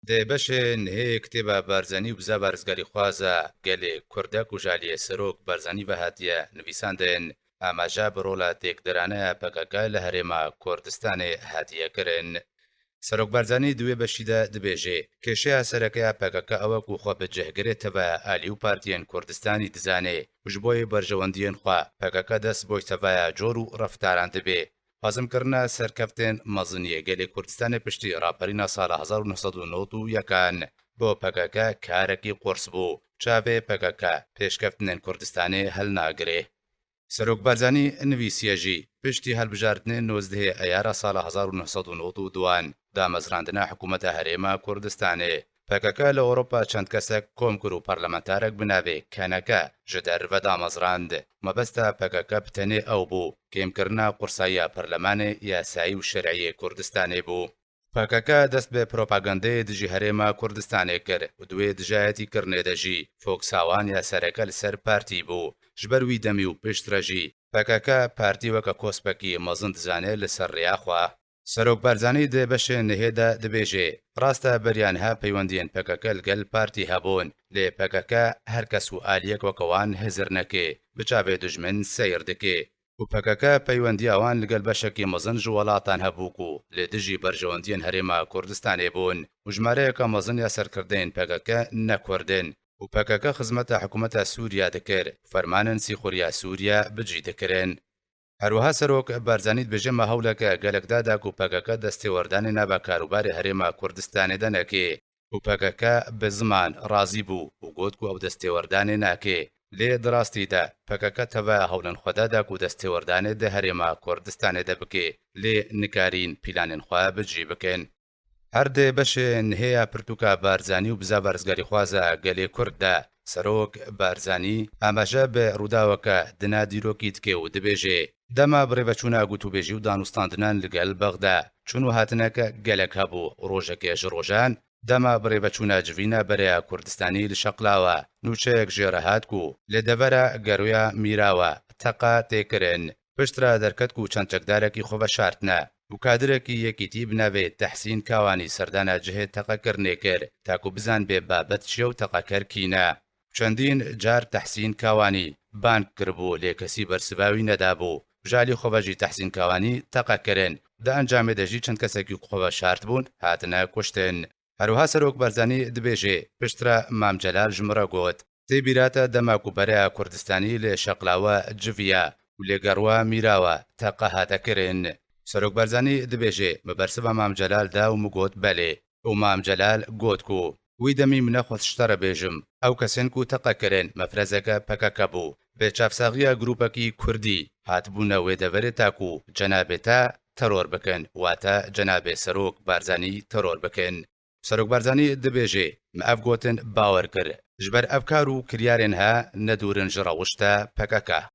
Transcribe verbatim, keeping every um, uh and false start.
Di beşê nihê kitêba Barzanî û bizava rizgarîxwaza gelê Kurdek û ji aliyê Serok Barzanî ve hatiye nivîsandin, amaje bi rola têkdirane ya P K K li Herêma Kurdistanê hatiye kirin. Serok Barzanî di wê beşî de dibêje, kêşeya sereke ya P K K ew e ku xwe bi cihgirê teveya alî û partiyên Kurdistanî dizane û ji bo yê berjewendiyên xwe P K K dest boy teveya cor û reftaran dibe. Xwezimkirina serkeftên mezin yê gelê Kurdistanê piştî raperîna sala hezar û neh sed û nod û yekan bo P K K karekî qurs bû. Çavê P K K pêşkeftinên Kurdistanê helnagire. Serok Barzanî nivîsiye jî, piştî hilbijartinê nozdehê Eyara sala hezar û neh sed û nod û duan, damezrandina hikûmeta Herêma Kurdistanê, P K K li Ewropa çend kesek kom kir û parlamentarek bi navê K N K ji derve damezrand. Mebesta P K K bi tenê ew bû, kêmkirina qursayiya perlemanê, yasayî û şer'iyê Kurdistanê bû. P K K dest bi propagandeyê dijî Herêma Kurdistanê kir û di wê dijayetîkirinê de jî foksa wan ya sereke li ser partî bû. Ji ber wî demî û piştre jî P K K partî weke kospekî mezin dizane li ser rêya xwe. Serok Barzanî di beşê nihê de dibêje, rast e beriya niha peywendiyên P K K li gel partî hebûn, lê P K K her kes û aliyek weke wan hizir neke, bi çavê dijmin seyr dike. Û P K K peywendiya wan li gel beşekî mezin ji welatan hebû ku li dijî berjewendiyên Herêma Kurdistanê bûn û jimareyeke mezin ya serkirdeyên P K K ne Kurd in û P K K xizmeta hikûmeta Sûriye dikir û fermanên sîxuriya Sûriye bi cî dikirin. Herwiha Serok Barzanî dibêje me hewleke gelek dada ku P K K destêwerdanê nava karûbarê Herêma Kurdistanê de neke. û P K K bi ziman razî bû û got ku ew destêwerdanê nake. Lê di rastî de P K K teveya hewlên xwe de da ku destêwerdanê di Herêma Kurdistanê de bike, lê nikarîn pîlanên xwe bi cî bikin. Her di beşê nihê ya pirtûka Barzanî û bizava rizgarîxwaza gelê Kurd de, Serok Barzanî amaje bi rûdaweke dina dîrokî dike û dibêje, dema birêveçûna gotûbêjî û danûstandinan li gel Bexda, çûn û hatineke gelek hebû, rojekê ji rojan, dema birêveçûna civîna bereya Kurdistanî li Şeqlawa, nûçeyek jê re hat ku li devera Geroya Mîrawa teqe tê kirin. Piştre derket ku çend çekdarekî xwe veşartine û kadirekî Yekîtî bi navê Tehsîn Kawanî serdana cihê teqekirinê kir, ta ku bizanibê babet çi ye û teqeker kî ne. Çendîn car Tehsîn Kawanî bang kiribû, lê kesî bersiva wî nedabû. Ji alî xwe ve jî Tehsîn Kawanî teqe kirin. Di encamê de jî çend kesekî ku xwe veşartibûn, hatine kuştin. Herwiha Serok Barzanî dibêje, piştre Mam Celal ji min re got, tê bîra te dema ku bereya Kurdistanî li Şeqlawe civiya û li Gerwa Mîrawe teqe hate kirin. Serok Barzanî dibêje, min bersiva Mam Celal da û min got, belê. Û Mam Celal got ku, wî demî min nexwest ji te re bêjim, ew kesên ku teqe kirin mefrezeke P K K bû. Bi çavsaxiya grûpekî kurdî hatibûne wê deverê ta ku cenabê te teror bikin, wate cenabê Serok Barzanî teror bikin. Serok Barzanî dibêje, min ev gotin bawer kir. Ji ber ev kar û kiryarên he ne dûr in ji rewişta P K K.